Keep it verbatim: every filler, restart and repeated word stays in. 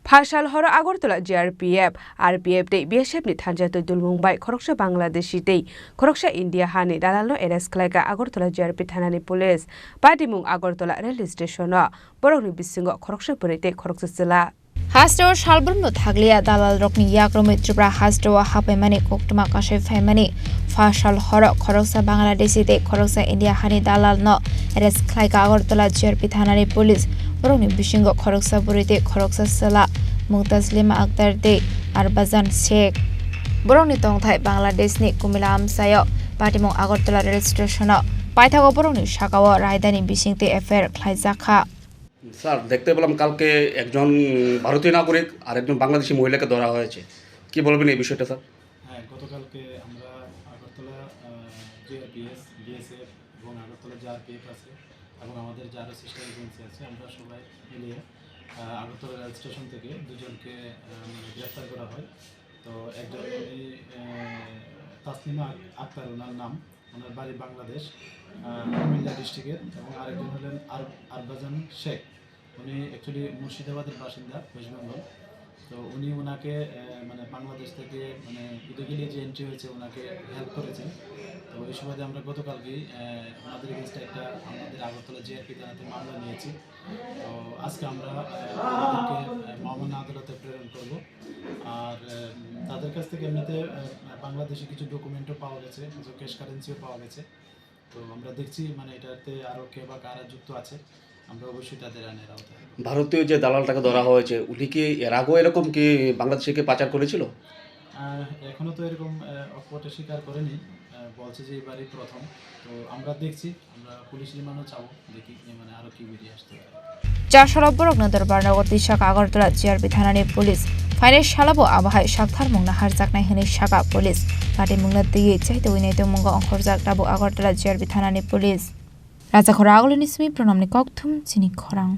Phasal horo Agartala G R P F, R P F tei B S F ni thansa twi dulmung bai khoroksa Bangladeshi tei khoroksa India hani dalalno arrest khlaikha Agartala G R P thanani police. Patimung Agartala rail station-o, borokni bisingo khoroksa bwrwi tei khoroksa chwla. Hasteo salbrumno thakliya dalalrokni yakromwi Tripura hasteo hapaimani koktwma kasai phaimani. Phasal horo khoroksa Bangladeshi tei khoroksa India hani dalalno arrest khlaikha Agartala G R P thanani police. Borokni bisingo khoroksa bwrwi tei khoroksa chwla Mumtaz Lima Akhtar tei Arbazan Sheikh. Borokni tongthai Bangladeshni Kumila amchaio, patimung Agartala rail station-o. Paithago borokni sakao raidani bisingtwi F I R khlaijakha. Sir, দেখতে পেলাম কালকে একজন ভারতীয় নাগরিক আর একজন বাংলাদেশি মহিলাকে ধরা হয়েছে। কি বলবেন এই বিষয়টা, স্যার? হ্যাঁ, গতকালকে আমরা আগরতলা, আহ, G R P S, B S F এবং Agartala G R P F আছে এবং আমাদের যে আরও সিস্টার এজেন্সি আছে, আমরা সবাই মিলিয়ে, আহ, আগরতলা রেল স্টেশন থেকে দুজনকে, আহ, মানে গ্রেফতার করা হয়। তো একজন উনি, আহ, তাসলিমা আক-, আক্তার ওনার নাম, ওনার বাড়ি বাংলাদেশ, আহ, কুমিল্লা ডিস্ট্রিক্টের, এবং আরেকজন হলেন আর-, আরবাজান শেখ। উনি অ্যাকচুয়ালি মুর্শিদাবাদের বাসিন্দা, ওয়েস্ট বেঙ্গল। তো উনি ওনাকে, আহ, মানে বাংলাদেশ থেকে মানে ইলিগালি যে এন্ট্রি হয়েছে ওনাকে হেল্প করেছেন। তো এই সুবাদে আমরা গতকালকেই, আহ, ওনাদের এগেনস্টে একটা আমাদের আগরতলা জি আর পি থানাতে মামলা নিয়েছি। তো আজকে আমরা, আহ, ওনাদেরকে, আহ, মহামান্য আদালতে প্রেরণ করব। আর, আহ, তাদের কাছ থেকে এমনিতে, আহ, বাংলাদেশি কিছু ডকুমেন্টও পাওয়া গেছে, কিছু ক্যাশ কারেন্সিও পাওয়া গেছে। তো আমরা দেখছি, মানে, এটাতে আরও কে বা কারা যুক্ত আছে, আমরা অবশ্যই তাদের আইনের আওতায় আনবো। ভারতীয় যে দালালটাকে ধরা হয়েছে, উনি কি এর আগেও এরকম কি বাংলাদেশে কি পাচার করেছিল? আহ, এখনো তো এরকম, আহ, অকপটে স্বীকার করেনি, আহ, বলছে যে এবারই প্রথম। তো আমরা দেখছি, আমরা পুলিশ রিমান্ডও চাবো, দেখি, এ, মানে, আরও কি বেরিয়ে আসতে পারে। Chasalo borokno dorbar nogo twisaka Agartala G R P thanani police. Phainai salo bo abo hai saktharmung naharjaknai hwnwi saka police. Patimungno twiwi chaitogwi naitongmungo ongkhorjak tabuk Agartala G R P thanani police. Rajakhora Agulini simi Pranamni kokthum chini khorang.